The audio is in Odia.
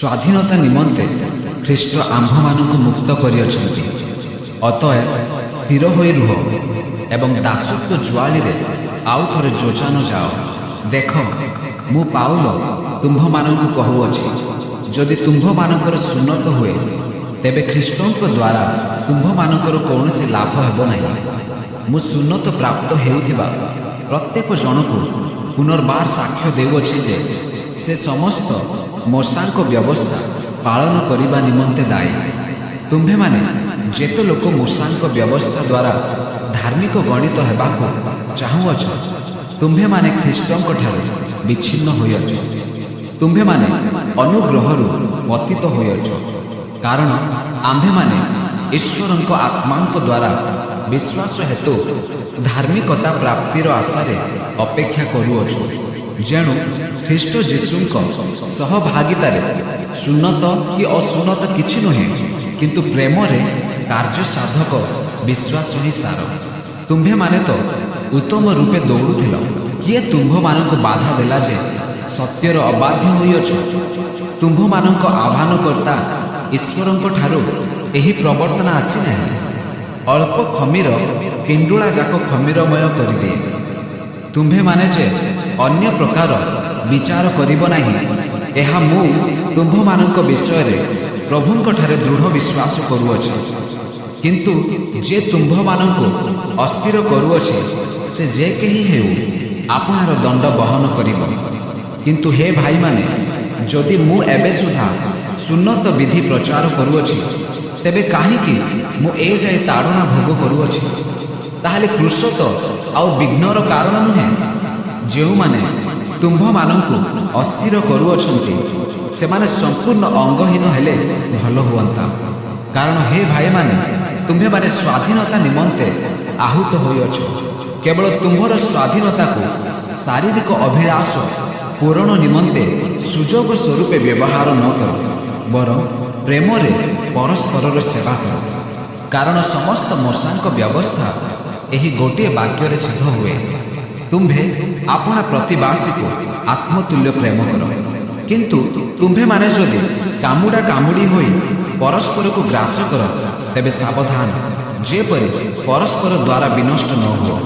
ସ୍ୱାଧୀନତା ନିମନ୍ତେ ଖ୍ରୀଷ୍ଟ ଆମ୍ଭମାନଙ୍କୁ ମୁକ୍ତ କରିଅଛନ୍ତି। ଅତଏବ ସ୍ଥିର ହୋଇ ରୁହ ଏବଂ ଦାସତ୍ୱ ଜୁଆଳିରେ ଆଉ ଥରେ ଯୋଚା ନ ଯାଅ। ଦେଖ, ମୁଁ ପାଉଲ ତୁମ୍ଭମାନଙ୍କୁ କହୁଅଛି, ଯଦି ତୁମ୍ଭମାନଙ୍କର ସୁନ୍ନତ ହୁଏ, ତେବେ ଖ୍ରୀଷ୍ଟଙ୍କ ଦ୍ୱାରା ତୁମ୍ଭମାନଙ୍କର କୌଣସି ଲାଭ ହେବ ନାହିଁ। ମୁଁ ସୁନ୍ନତ ପ୍ରାପ୍ତ ହେଉଥିବା ପ୍ରତ୍ୟେକ ଜଣକୁ ପୁନର୍ବାର ସାକ୍ଷ୍ୟ ଦେଉଅଛି ଯେ ସେ ସମସ୍ତ ମୋଶାଙ୍କ ବ୍ୟବସ୍ଥା ପାଳନ କରିବା ନିମନ୍ତେ ଦାୟୀ। ତୁମ୍ଭେମାନେ ଯେତେ ଲୋକ ମୋଶାଙ୍କ ବ୍ୟବସ୍ଥା ଦ୍ୱାରା ଧାର୍ମିକ ଗଣିତ ହେବାକୁ ଚାହୁଁଅଛ, ତୁମ୍ଭେମାନେ ଖ୍ରୀଷ୍ଟଙ୍କ ଠାରୁ ବିଚ୍ଛିନ୍ନ ହୋଇଅଛ, ତୁମ୍ଭେମାନେ ଅନୁଗ୍ରହରୁ ପତିତ ହୋଇଅଛ। କାରଣ ଆମ୍ଭେମାନେ ଈଶ୍ୱରଙ୍କ ଆତ୍ମାଙ୍କ ଦ୍ୱାରା ବିଶ୍ୱାସ ହେତୁ ଧାର୍ମିକତା ପ୍ରାପ୍ତିର ଆଶାରେ ଅପେକ୍ଷା କରୁଅଛୁ। ଯେଣୁ ଖ୍ରୀଷ୍ଟ ଯୀଶୁଙ୍କ ସହଭାଗିତାରେ ସୁନ୍ନତ କି ଅସୁନ୍ନତ କିଛି ନୁହେଁ, କିନ୍ତୁ ପ୍ରେମରେ କାର୍ଯ୍ୟ ସାଧକ ବିଶ୍ୱାସ ହିଁ ସାର। ତୁମ୍ଭେମାନେ ତ ଉତ୍ତମ ରୂପେ ଦୌଡ଼ୁଥିଲ। କିଏ ତୁମ୍ଭମାନଙ୍କୁ ବାଧା ଦେଲା ଯେ ସତ୍ୟର ଅବାଧ୍ୟ ହୋଇଅଛ? ତୁମ୍ଭମାନଙ୍କ ଆହ୍ୱାନକର୍ତ୍ତା ଈଶ୍ୱରଙ୍କ ଠାରୁ ଏହି ପ୍ରବର୍ତ୍ତନା ଆସିନାହିଁ। ଅଳ୍ପ ଖମିର ପିଣ୍ଡୁଳା ଯାକ ଖମିରମୟ କରିଦିଏ। ତୁମ୍ଭେମାନେ ଯେ ଅନ୍ୟ ପ୍ରକାର ବିଚାର କରିବ ନାହିଁ, ଏହା ମୁଁ ତୁମ୍ଭମାନଙ୍କ ବିଷୟରେ ପ୍ରଭୁଙ୍କଠାରେ ଦୃଢ଼ ବିଶ୍ୱାସ କରୁଅଛି। କିନ୍ତୁ ଯେ ତୁମ୍ଭମାନଙ୍କୁ ଅସ୍ଥିର କରୁଅଛି, ସେ ଯେ କେହି ହେଉ, ଆପଣାର ଦଣ୍ଡ ବହନ କରିବ। କିନ୍ତୁ ହେ ଭାଇମାନେ, ଯଦି ମୁଁ ଏବେ ସୁଦ୍ଧା ସୁନ୍ନତ ବିଧି ପ୍ରଚାର କରୁଅଛି, ତେବେ କାହିଁକି ମୁଁ ଏଯାଏ ତାଡ଼ନା ଭୋଗ କରୁଅଛି? ତାହେଲେ କ୍ରୁଶ ତ ଆଉ ବିଘ୍ନର କାରଣ ନୁହେଁ। ଯେଉଁମାନେ ତୁମ୍ଭମାନଙ୍କୁ ଅସ୍ଥିର କରୁଅଛନ୍ତି, ସେମାନେ ସମ୍ପୂର୍ଣ୍ଣ ଅଙ୍ଗହୀନ ହେଲେ ଭଲ ହୁଅନ୍ତା। କାରଣ ହେ ଭାଇମାନେ, ତୁମ୍ଭେମାନେ ସ୍ୱାଧୀନତା ନିମନ୍ତେ ଆହୁତ ହୋଇଅଛ। କେବଳ ତୁମ୍ଭର ସ୍ୱାଧୀନତାକୁ ଶାରୀରିକ ଅଭିଳାଷ ପୂରଣ ନିମନ୍ତେ ସୁଯୋଗ ସ୍ୱରୂପେ ବ୍ୟବହାର ନ କର, ବରଂ ପ୍ରେମରେ ପରସ୍ପରର ସେବା କର। କାରଣ ସମସ୍ତ ମୋଶାଙ୍କ ବ୍ୟବସ୍ଥା ଏହି ଗୋଟିଏ ବାକ୍ୟରେ ସିଦ୍ଧ ହୁଏ, ତୁମ୍ଭେ ଆପଣା ପ୍ରତିବାସୀକୁ ଆତ୍ମତୁଲ୍ୟ ପ୍ରେମ କର। କିନ୍ତୁ ତୁମ୍ଭେମାନେ ଯଦି କାମୁଡ଼ା କାମୁଡ଼ି ହୋଇ ପରସ୍ପରକୁ ଗ୍ରାସ କର, ତେବେ ସାବଧାନ, ଯେପରି ପରସ୍ପର ଦ୍ୱାରା ବିନଷ୍ଟ ନ ହୁଅ।